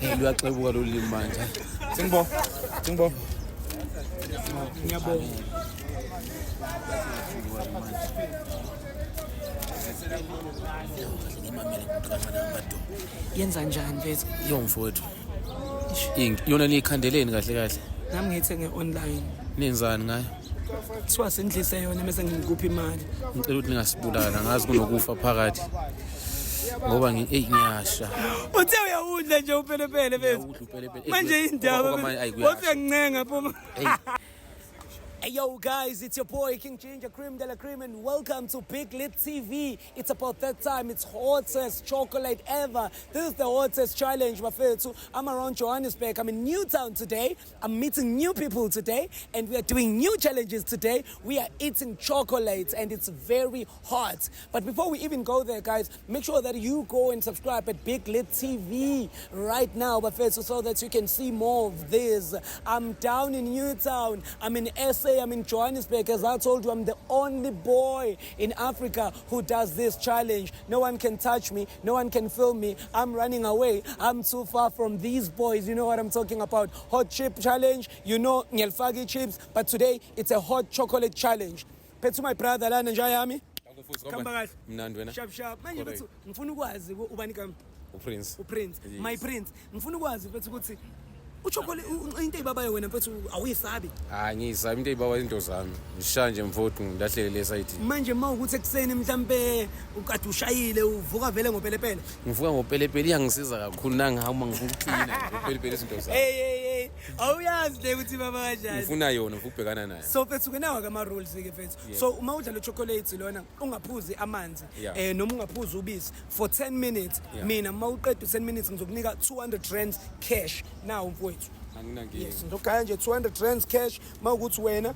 Hey, luyaxebuka lolu limi manje. Singbo. Singbo. Ngiyabonga. Yenza njani mfethu? Yo mfowethu. Ink yona niyikhandeleni kahle kahle. Nami ngiyithenge online. Nenzani ngayo? Kuthiwa sendlise yona bese ngikupha imali. Ngicela ukuthi ningasibulala ngazi kunokufa phakathi. Ngoba ngi eyi ngiyasha. Uthe uyawudla nje upelepele mfethu. Ngiyawudla upelepele. Manje indaba. Okwamanje, ayi, kuyasha. Wathi uyangincenga phuma. Hey yo guys, it's your boy King Ginger Cream de la Cream and welcome to Big Lit TV. It's about that time. It's hottest chocolate ever. This is the hottest challenge, bafethu. I'm around Johannesburg. I'm in Newtown today. I'm meeting new people today and we are doing new challenges today. We are eating chocolate and it's very hot. But before we even go there, guys, make sure that you go and subscribe at Big Lit TV right now, bafethu, so that you can see more of this. I'm down in Newtown. I'm in SA. I'm in Johannesburg. As I told you, I'm the only boy in Africa who does this challenge. No one can touch me. No one can film me. I'm running away. I'm too far from these boys. You know what I'm talking about. Hot chip challenge. You know, ngelfagi chips. But today, it's a hot chocolate challenge. Phethu my brother lana njayami. Khamba kahle. Mnandi wena. Sharp sharp. Manje Correct. mfethu ngifuna ukwazi ubani igama? uPrince. uPrince. Yes. My Prince. Ngifuna ukwazi mfethu ukuthi uchocolate into eyibabayo wena mfethu awuyisabi. Hayi ngiyisaba into eyibawa into zami. Ngishaya nje mfowethu ngilahlele le side. Manje uma ukuthi ekuseni mhlambe ukade ushayile uvuka vele ngopelepele. Ngivuka ngopelepele iyangisiza kakhulu nangihamba ngifuna ukucleana ngopelepele izinto zami. Hey hey hey. Awuyazi le ukuthi baba kanjani. Ngifuna yona ngifuna ukubhekana nayo. So mfethu ke nawa ama rules ke mfethu. Yeah. So uma udla lo chocolate lona ungaphuzi amanzi Yeah. noma ungaphuzi ubisi for 10 minutes. Yeah. Mina uma uqeda u 10 minutes ngizokunika 200 rands cash now mfowethu. Anginankinga. Yes, ngizogaya nje 200 rands cash mawukuthi wena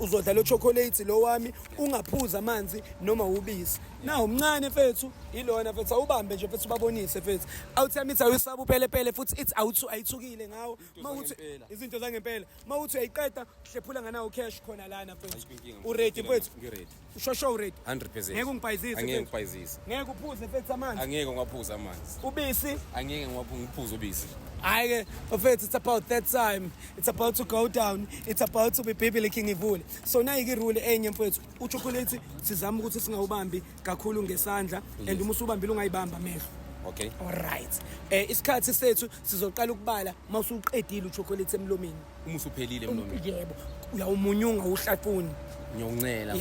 uzodla lo chocolate lo wami ungaphuzi amanzi noma ubisi. Nawu mncane mfethu, ilona mfethu awubambe nje mfethu ubabonise mfethu. Awuthi yami ithi awusaba upelepele futhi ithi awuthu ayithukile ngawo. Mawukuthi zangempela. izinto zangempela. Mawukuthi uyayiqeda hlephula nganawo cash khona lana mfethu. Ayikho inkinga. Uready mfethu? Ngiready. Ushosho uready? 100%. Ngeke ungibhayizise Angeke mfethu. ngibhayizise. Ngeke uphuze mfethu amanzi. Angeke ngwaphuza amanzi. Ubisi. Angeke ngwaphuza ubisi. Hayi ke mfethu, it's about that time. It's about to go down. It's about to be Bible King ivule. So nayi ke rule enye mfethu. Uchocolate sizama ukuthi singawubambi kakhulu ngesandla and uma usubambile ungayibamba amehlo. Okay. Alright. Isikhathi sethu sizoqala ukubala mawusuqedile uchocolate emlomeni. Uma usuphelile emlomeni. Yebo. Uyawumunyunga uhlafuni. Ngiyawuncela.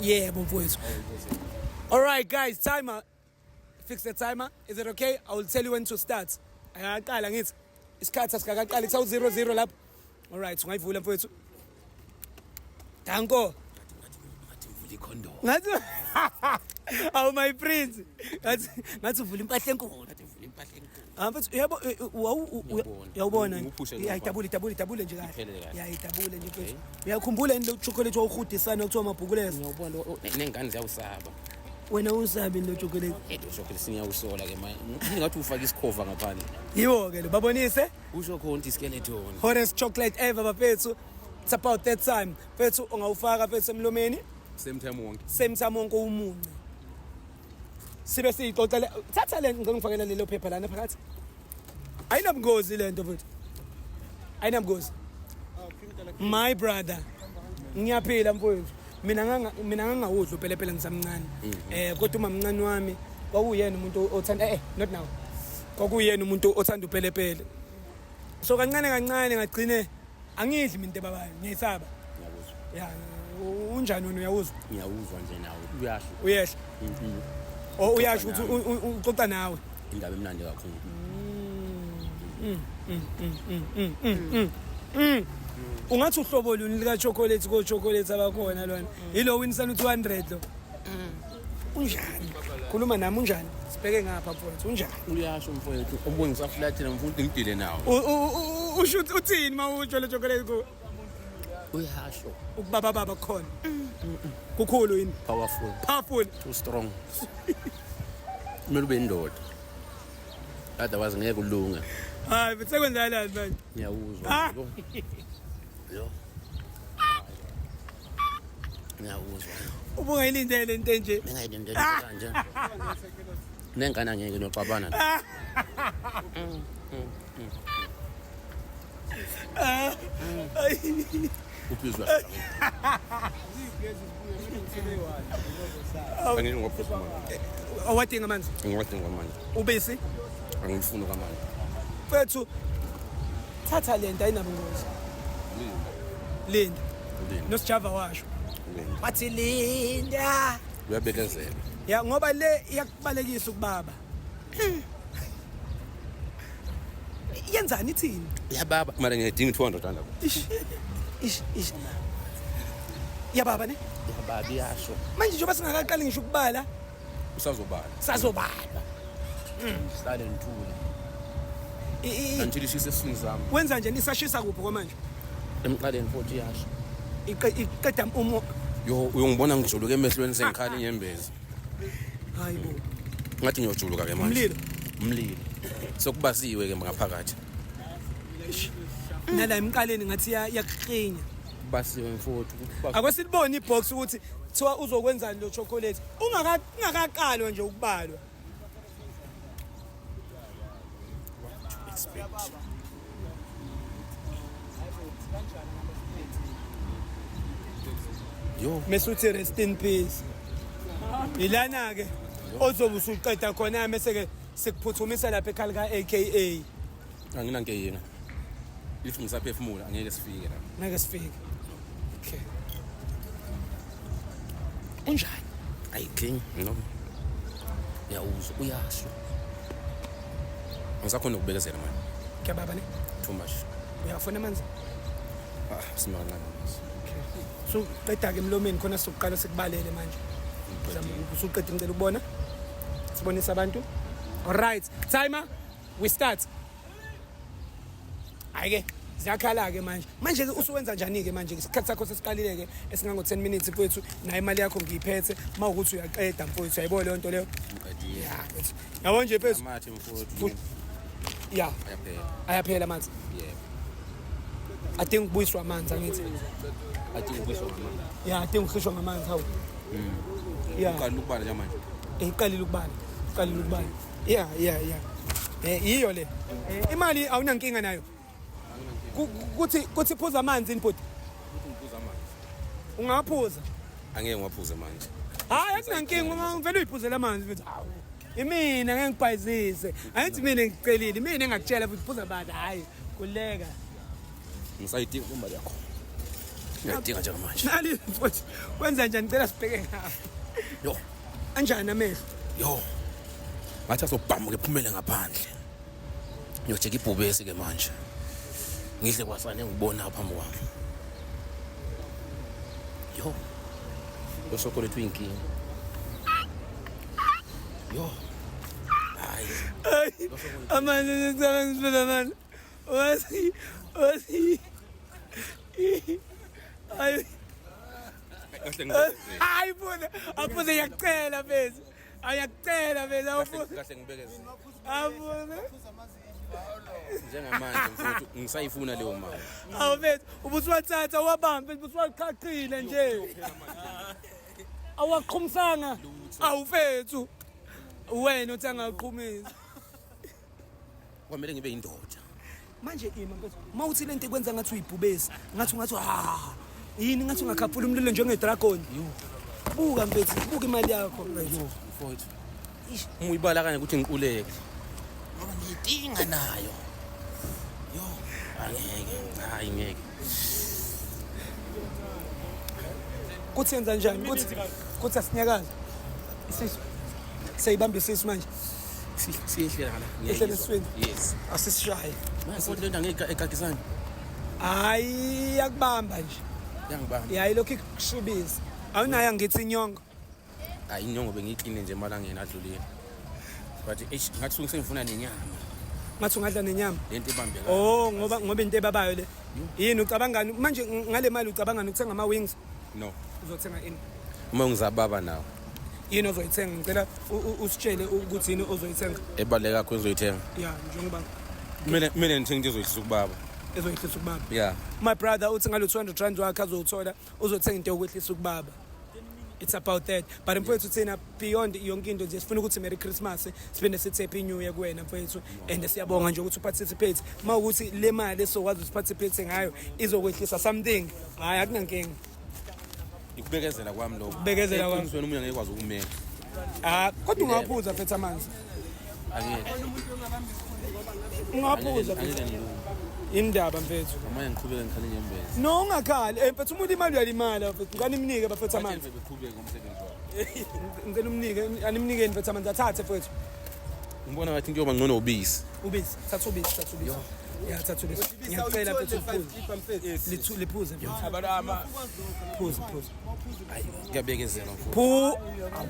Yebo mfowethu. Alright guys, timer. Fix the timer. Is it okay? I will tell you when to start. Akaqala ngithi. Isikhathi asikakaqali kuthiwa 00 lapho. Alright, ungayivula mfowethu. Danko. Ngathi ngivula ikhondom. Ngathi Awu my prince. Ngathi uvula impahla enkulu. Ngathi ngivula impahla enkulu. Ah mfethu yebo Ngiyabona. uyawubona. Ngiwuphushe Ya idabule idabule idabule nje kahle. Iphelele kahle. Ya idabule nje mfethu. Uyakhumbula yini lo chocolate wawuhudisana okuthiwa amabhukuleza? Ngiyawubona nengane ziyawusaba. Wena usabi lo chocolate. Eh lo chocolate singiyawusola ke manje. Ngathi ufaka isikhova ngaphandle. Yiwo ke lo babonise. Usho khona ukuthi skeleton. Hottest chocolate ever bafethu. It's about that time. Mfethu ungawufaka mfethu emlomeni. Same time wonke. Same time wonke umunce. Sibe siyixoxele. Thatha le ngicela ngifakele lelo phepha lana phakathi. Ayinabungozi lento mfethu. Ayinabungozi. My brother. Ngiyaphila mfowethu. Mina ngangawudla upelepele ngisamncane. Kodwa uma mncane wami kwakuyena umuntu othanda not now. Kwakuyena umuntu othanda upelepele. So kancane kancane ngagcine angidli mina into ebabayo, ngiyayisaba. Ngiyakuzwa. Ya, unjani wena uyawuzwa? Ngiyawuzwa nje nawe. Uyasho. Uyehla. Oh uyasho ukuthi uxoxa nawe. Indaba emnandi kakhulu. Ungathi uhlobo luni lika chocolate ko chocolate abakhona lona. Yilo winisana u200 lo. Unjani? Khuluma nami unjani? Sibheke ngapha mfowethu unjani? Uyasho mfowethu, ubuye ngisaflathela ngifuna ukuthi ngidile nawe. Usho uthini mawutsho le chocolate ku? Uyasho. Ukubaba baba khona. Kukhulu yini? Powerful. Powerful. Too strong. Kumele ube indoda. Otherwise ngeke ulunge. Hayi, mfethu sekwenzakalani manje? Ngiyawuzwa. Yo. Ngiyawuzwa. Ubungayilindele into enje. Ngingayilindele into kanje. Nengane angeke noxabana. Uphizwa. Angeke ngiwaphuze amanzi. Awadinga amanzi. Ngiwadinga amanzi. Ubisi. Angifuni kwamanzi. Mfethu thatha lento ayinabungozi. Linda. Linda. Nosijava washo. Linda. Wathi linda. Uyabekezela. Ya ngoba le iyakubalekisa ukubaba. Yenzani ithini? Yababa. Mara ngiyadinga 200 rand. Ish. Ish ish. Yababa ne? Yababa iyasho. Manje njengoba singakaqali ngisho ukubala Usazobala. sazobala. Sihlale ngithule. Until ishise esiswini sami. Wenza nje nisashisa kuphi kwamanje? Emqaleni futhi iyasho. Iqeda umo. Yo uyongibona ngijuluka emehlweni sengikhala inyembezi. Hayibo. Ngathi ngiyojuluka ke manje. Umlilo. Umlilo. Sokubasiwe ke ngaphakathi. Nala emqaleni ngathi iyakuklinya. Kubasiwe mfowethu. Ake silibone ibox ukuthi kuthiwa uzokwenzani lo chocolate. Ungakaqalwa nje ukubalwa. Expect. Yo, Mese uthi rest in peace. Ilana ke ozobe usuqeda khona mase ke sikuphuthumisa lapha ekhaya ka AKA. anginankinga. If ngisaphefumula angeke sifike la. Ngeke sifike. Okay. Unjani? Ayi king, no. Uyawuzwa uyasho. Ngisakhona ukubekezela manje. Kuyababa ne? Too much. Uyafuna amanzi? Ah, sima kancane manje. So qeda ke emlomeni khona sokuqala sikubalele manje. Usuqeda ngicela ukubona. Sibonisa abantu. All right, timer. We start. Hayi ke ziyakhala ke manje. Manje ke usuwenza njani ke manje? Isikhathi sakho sesiqalile ke esingango 10 minutes mfowethu. Nayo imali yakho ngiyiphethe. Mawukuthi uyaqeda mfowethu uyayibona leyo nto leyo. Ngiqedile. Ya, mfethu. Yabo nje mfethu. Amathe mfowethu. Ya, Ayaphela. ayaphela amanzi. Yebo. Adinga ukubuyiswa amanzi angithi. Athi ngikuzwa mama. Ya, adinga ukukhishwa ngamanzi hawu. Ya. Uqala ukubala nje manje. Iqalile ukubala. Iqalile ukubala. Ya, ya, ya. Iyo le. Imali awunankinga nayo. Kuthi phuza amanzi input. Ngiphuza amanzi. Ungaphuza. Angeke ngiwaphuze manje. Hayi akunankinga uma ngivele uyiphuzele amanzi mfethu. Hawu. Imina ngeke ngibhayizise. Angithi mina ngicelile, mina engakutshela futhi phuza amanzi. Hayi, kuleka. Ngisayidinga imali yakho. Ngiyadinga nje manje. Nali mfowethu, kwenza njani ngicela sibheke ngapha. Yo, Anjani amehlo? yo. Ngathi azobhamuka ephumele ngaphandle. Ngiyojeka ibhubesi ke manje. Ngidle kwasane ngibona phambi kwami. Yo. Lo chocolate uyinkinga. Yo. Hayi. Ay, amanzi ngicela ngiphuze amanzi. Wathi wathi. Ay, Kahle ngibekezele. hayi phuze, aphuze ngiyakucela mfethu. Ayakucela mfethu, awuphuze. Kahle ngibekezele. Awuphuze. Njengamanje mfowethu ngisayifuna leyo mali. Awu mfethu, ubusuwathatha wabamba, ubusuwaqhaqhile nje. Awaqhumisanga. Awu mfethu. Wena uthi angaqhumisa. Kwamele ngibe indoda. Manje ima mfethu, uma uthi lento ikwenza ngathi uyibhubesi, ngathi ungathi ha. Yini ngathi ungakhaphula umlilo njengedragon. Buka mfethu, buka imali yakho mfethu. Mfowethu. Uma uyibala kanye ukuthi ngiquleke. Ngoba ngiyidinga nayo. Yo, angeke, hayi ngeke. Kuthi yenza njani? Kuthi asinyakaze. Isisu. Seyibamba isisu manje. Siyehlela ngala. Yehlele esiswini. Yes. Asisishaye. Manje futhi lento angeke ekagisani. Hayi yakubamba nje. Yangibamba. Yayi lokhu ikushubisa. Awunayo ngithi inyongo. Hayi inyongo bengiyikline nje emalangeni adlulile. But eish ngathi sengifuna nenyama. Ngathi ungadla nenyama. Lento ibambeka. Oh ngoba into ebabayo le. Yini ucabangani manje ngale mali ucabangani ukuthenga ama wings? No. Uzothenga ini? Uma ngizababa nawo. Yini ozoyithenga? Ngicela usitshele ukuthi yini ozoyithenga. Ebaluleke kakhulu ngizoyithenga. Ya, njengoba Kumele ngithenge into ezoyihlisa ukubaba. ezoyihlisa ukubaba. Yeah. My brother uthi ngalo 200 rand wakhe azowuthola uzothenga into yokwehlisa ukubaba. It's about that. But mfowethu, thina beyond yonke into nje sifuna ukuthi Merry Christmas, siphinde sithi Happy New Year kuwena mfowethu, and siyabonga nje ukuthi uparticipate. Uma ukuthi le mali esokwazi ukuthi participate ngayo izokwehlisa something, hayi, akunankinga. Ikubekezela kwami lokho. Ukubekezela kwami. Eqinisweni umuntu angeke kwazi ukumela. Ah, kodwa ungaphuza mfethu amanzi. Angeke. Ungaphuza mfethu. Angeke ngilunge. Indaba mfethu. Ngamanye ngiqhubeke ngikhale inyembezi. No, ungakhali. Mfethu, umuntu imali uyalimala mfethu. Ngicela nimnike bafethu amanzi. Beqhubeke ngomsebenzi wabo. Ngicela umnike, animnikeni mfethu amanzi, athathe mfethu. Ngibona ngathi into yoba ngcono ubisi. Ubisi, thatha ubisi, thatha ubisi. Ya, thatha ubisi. Ngiyacela mfethu, uphuze. Liphuze mfethu. Phuze, phuze. Hayi, kuyabekezela mfowethu. Phu,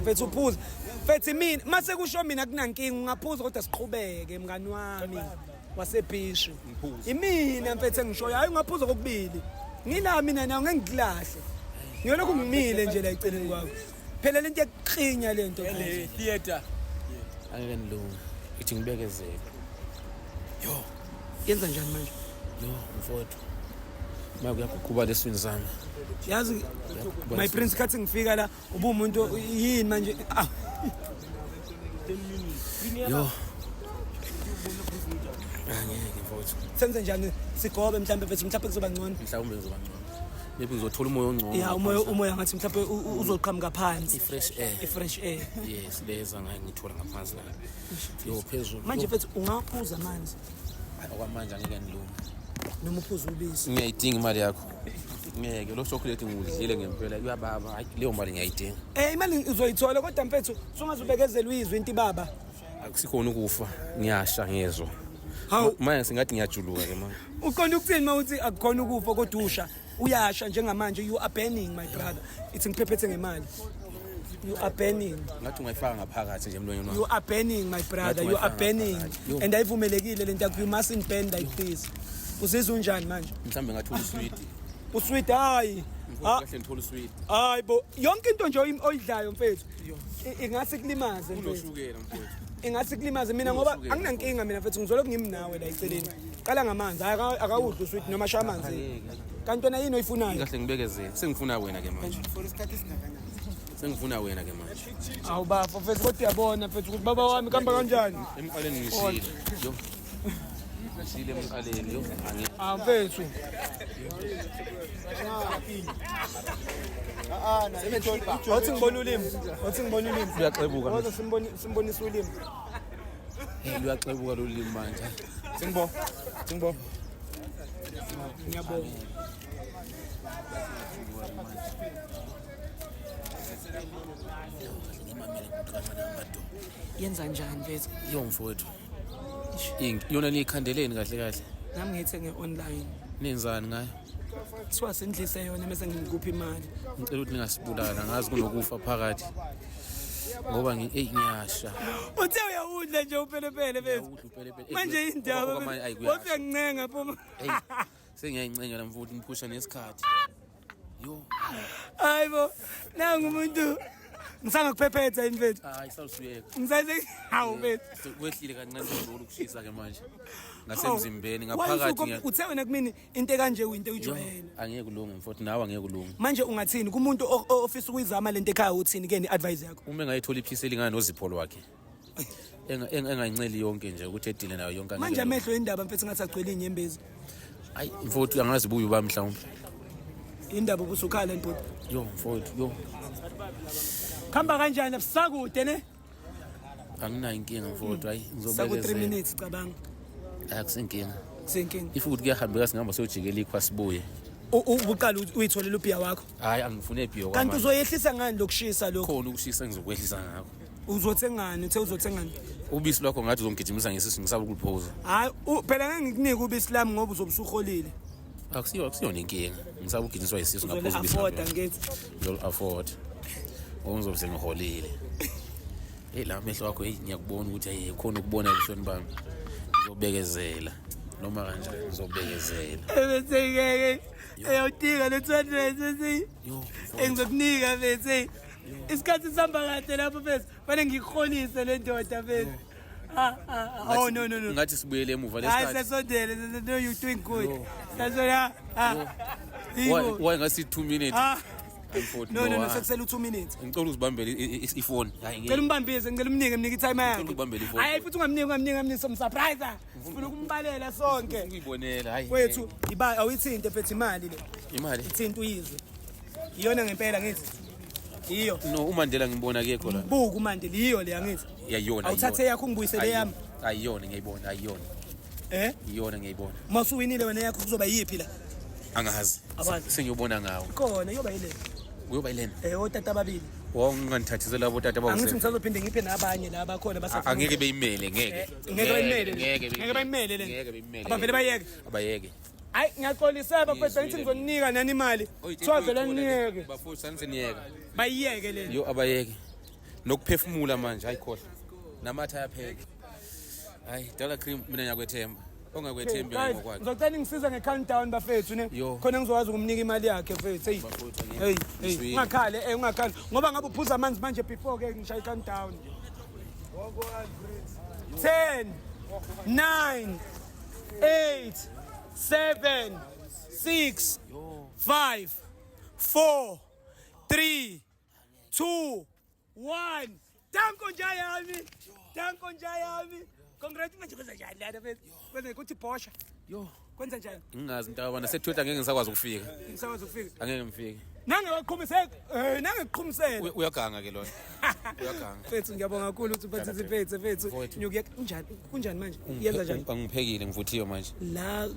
mfethu uphuze. Mfethu mina, mase kusho mina kunankinga, ungaphuza kodwa siqhubeke mngani wami. Wasebhishi. Ngiphuze. Imina mfethu engishoyo, hayi, ungaphuza kokubili. Ngila mina nawe ngeke ngikulahle. Ngiyolokhu ngimile nje la eceleni kwakho. Phela lento yakuklinya lento. Theater. Angeke ngilunge. Ithi ngibekezele. Yo, Yenza njani manje? yo mfowethu. Manje kuyaguquba leswini sami. Yazi my prince, khathi ngifika la ubumuntu yini manje? Ah, Yo. Angeke mfowethu. Senze njani? Sigobe mhlambe mfethu, mhlambe kuzoba ngcono. Mhlawumbe ngizoba ngcono. Maybe ngizothola umoya ongcono. Ya, umoya ngathi mhlambe uzoqhamuka phansi. I-fresh air. I-fresh air. Yes, leza ngaye ngithola ngaphansi la. Yo, phezulu. Manje mfethu, ungaphuza amanzi Hayi, okwamanje angeke ngilunge. Noma uphuze ubisi. Ngiyayidinga imali yakho. Ngeke, lo chocolate ngiwudlile ngempela uyababa. Hayi, leyo mali ngiyayidinga. Imali uzoyithola kodwa mfethu sungaze uyizwe into ibaba. Akusikhona ukufa, ngiyasha ngiyezwa. Hawu. Manje singathi ngiyajuluka ke manje. Uqonda ukuthini uma uthi akukhona ukufa kodwa usha? Uyasha njengamanje, you are burning, my brother. Ithi ngiphephethe ngemali. You are burning. Ngathi ungayifaka ngaphakathi nje emlonyeni wami. You are burning, my brother. You are burning. Yo. And ayivumelekile lento yakho. You mustn't burn like this. Uzizwa unjani manje? Mhlawumbe ngathola uswidi. Usweet, hayi. Ah, Kahle, ngithola uswidi. Hayi bo, yonke into nje oyidlayo mfethu ingase kulimaze mfethu. Unoshukela mfowethu. Ingase kulimaze mina ngoba Unoshukela. anginankinga mina mfethu, ngizolokhu ngimnawe la eceleni. Qala ngamanzi, hayi, akawudli usweet noma shaya amanzi. Kanti wena yini oyifunayo? Kahle, ngibekezele. Sengifuna wena ke manje. Sengifuna wena ke manje. Awu bafo mfethu, kodwa uyabona mfethu ukuthi baba wami kuhamba kanjani? Emqaleni ngishile. Yo. Ngishile emqaleni yo. Angi Ah mfethu. Wathi ngibona ulimi. Wathi ngibona ulimi. Luyaxebuka. Wathi simbonisa ulimi. Hey, luyaxebuka lolu limi manje. Singbo. Singbo. Ngiyabonga. Ngimamele ngiqamana amadoda. Yenza njani mfethu? Yo mfowethu. Yona niyikhandeleni kahle kahle? Nami ngiyithenge online. Nenzani ngayo? Kuthiwa sendlise yona bese ngikupha imali. Ngicela ukuthi ningasibulala, ngazi kunokufa phakathi. Ngoba eyi, ngiyasha. Uthe uyawudla nje upelepele mfethu. Ngiyawudla upelepele. Manje indaba Okwamanje, ayi, wathi kuyasha. uyangincenga phuma. Eyi, sengiyayincenga la mfowethu, ngiphusha nesikhathi. Yo. Hayi bo, nangu umuntu. Ngisangakuphephetha yini mfethu? Hayi, sawusuyeka. Ngisase hawu mfethu. Kwehlile kancane lokhu ukushisa ke manje. Ngasemzimbeni Why ngaphakathi uthe wena kumini into ekanje uyinto Yo, oyijwayele. Angeke kulunge mfowethu, nawe angeke kulunge. Manje ungathini kumuntu ofisa ukuyizama lento ekhaya, uthini ke ni-advice yakho? Uma engayithola iphisi elingana nozipho lwakhe. Engayinceli yonke nje ukuthi edile nayo yonke, angeke Manje kulunge. amehlo indaba mfethu ngathi agcwele iy'nyembezi. Hayi mfowethu, angazi buye ubami mhlawumbe. Indaba ubusukhala nibhuti. Yo mfowethu, yo. Khamba kanjani, sakude ne? Anginayo inkinga mfowethu, hayi, Saku 3 ngizobekezela. minutes, cabanga. Hayi, akusinkinga. Kusenkinga. If ukuthi kuyahambeka singahamba siyojikela ikhwa sibuye. Ubuqala uyitholele ubhiya wakho. Hayi, angifune ebhiyo. Kanti uzoyehlisa ngani lokushisa lokho? Khona ukushisa engizokwehlisa ngakho. Uzothengani? Uthe uzothengani? Ubisi lwakho ngathi uzongigijimisa ngesisu, ngisaba ukuliphuza. Hayi, phela ngeke ngikunike ubisi lami ngoba uzobe usuholile. Akusiyona inkinga, ngisaba ukugijinyiswa yisisu ngaphuza ubisi. Uzole-afforda ngithi. Ngizolu-afford ngoba ngizobe sengiholile. Heyi, la mehlo wakho, heyi, ngiyakubona ukuthi heyi, khona ukubona ebusweni bami. Ngizobekezela noma kanjani, ngizobekezela. Ebese ngeke eyodinga le 200 bese Yo. engizokunika bese isikhathi sihamba kahle lapho bese fanele ngikuholise le ndoda bese. Ah ah ah. Oh, no, no, no. Ngathi sibuyele emuva Hayi, lesikhathi. sesondele. No, you doing good. Sasona, ah. Why ngasi 2 minutes? Ah. I'm 40. No, no, no, ah. sekusele u-2 minutes. Ngicela uzibambele ifoni. Hayi, ngeke. Cela umbambise, ngicela umnike, mnike i-time yakhe. Ngicela ukubambela ifoni. Hayi, futhi ungamniki, ungamniki, ungamniki, somsurprise. Sifuna ukumbalela sonke. Ukuyibonela, hayi. Wethu, iba awuyithinte mfethu imali le. Imali. Ithinte uyizwe. Iyona ngempela ngithi. Iyo. No, uMandela ngibona akekho la. Buka uMandela, iyo le angithi. Yayona. Awuthathe yakho ungibuyisele yami. Ayiyona ngiyayibona, ayiyona. Eh? Iyona ngiyayibona. Uma usuwinile wena yakho kuzoba yiphi la? Angazi. Awazi. Sengiyobona ngawo. Kona iyoba yile. Kuyoba yilena. Eh, otata ababili. Wawungangithathise labo tata Angithi bawuse. ngisazophinde ngiphe nabanye la bakhona basafuna. Angeke beyimele, ngeke. Eh, ngeke bayimele le. Ngeke Ngeke bayimele le. Ngeke beyimele. Abavele bayeke. Abayeke. Hayi, ngiyaxolisa bafethu, angithi ngizoninika nani imali. Kuthiwa vele niyeke. Bafowethu saniseniyeka. Bayiyeke le. Yo, abayeke. Nokuphefumula manje, hayi khohlwa. Namatha ayapheka. Hayi, Dollar Cream, mina ngiyakwethemba. Ongakwethembi Guys, ngokwakhe. ngizocela ningisize nge-countdown bafethu ne. Yo. Khona ngizokwazi ukumnika imali yakhe mfethu. Hey. Bafowethu, angeke. Hey, hey, Ngizwile. ungakhali, eh, ungakhali. Ngoba ngabe uphuza amanzi manje before ke ngishaya i-countdown. 10 9 8 7 6 5 4 3 2 1. Danko njayami. Danko njayami. Congrats, manje kwenza njani lana mfethu? Kwenza ukuthi bhosha. Yo. Kwenza njani? Ngingazi mntakabana sethuthi angeke ngisakwazi ukufika. Ngisakwazi ukufika. Angeke ngifike. Nange waqhumise, eh, nange kuqhumisela. Uyaganga ke lona. Uyaganga. Mfethu, ngiyabonga kakhulu ukuthi uparticipate mfethu. Mfowethu. Nyuku kunjani? Kunjani manje? Yenza njani? Angiphekile, ngivuthiwe manje. La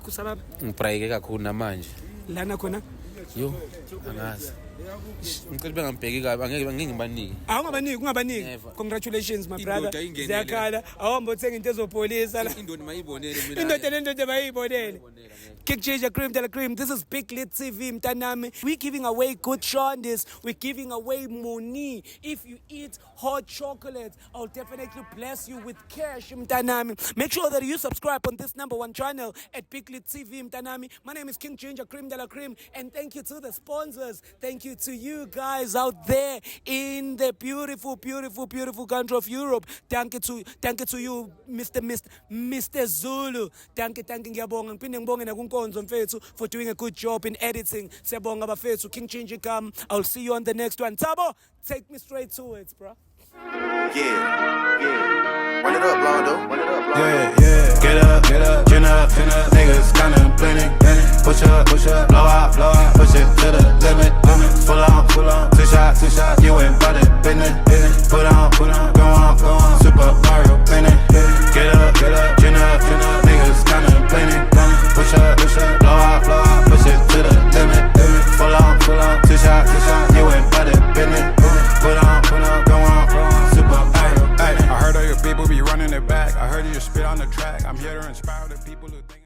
kusaba Ngibrayike kakhulu namanje. lana khona. Yo, angazi. Ish, ngicela bengambheki kabi, angeke ngibanike. Awungabaniki, ungabaniki. Never. Congratulations my Indoda brother. ingenele. Ziyakhala. Awuhambe uthenga into ezopolisa la. Indoda mayibonele mina. Indoda nendoda bayibonele. Bayibonele, ngeke. Kick Ginger Cream de la Cream. This is Big Lit TV, mntanami. We're giving away good shandis. We're giving away money. If you eat hot chocolate, I'll definitely bless you with cash, mntanami. Make sure that you subscribe on this number one channel at Big Lit TV, mntanami. My name is King Ginger Cream de la Cream, and thank you to the sponsors. Thank you to you guys out there in the beautiful, beautiful, beautiful country of Europe. Thank you to you, Mr. Zulu. Thank you, thank you, ngiyabonga. Ngiphinde ngibonge nakuNkonzo mfethu for doing a good job in editing. Siyabonga bafethu. King Ginger come. I'll see you on the next one. Tabo, take me straight to it, bro. Yeah. Run it up, Londo. Run it up, Londo. Yeah. Get up, chin up, chin up. Niggas contemplating. Push up, blow out, blow out. Push it to the limit, limit. Full on. Two shots. You ain't bout that business, business. Put on, go on, go on. Super Mario painting. Get up, chin up, chin up. Niggas contemplating. Push up, blow out, blow out. Push it to the limit, limit. Full on, full on. Two shots. You ain't bout that business, business. Put on, go on, go on. Super Mario Ay, painting. I heard all your people be running it back. I heard you spit on the track. I'm here to inspire the people who think.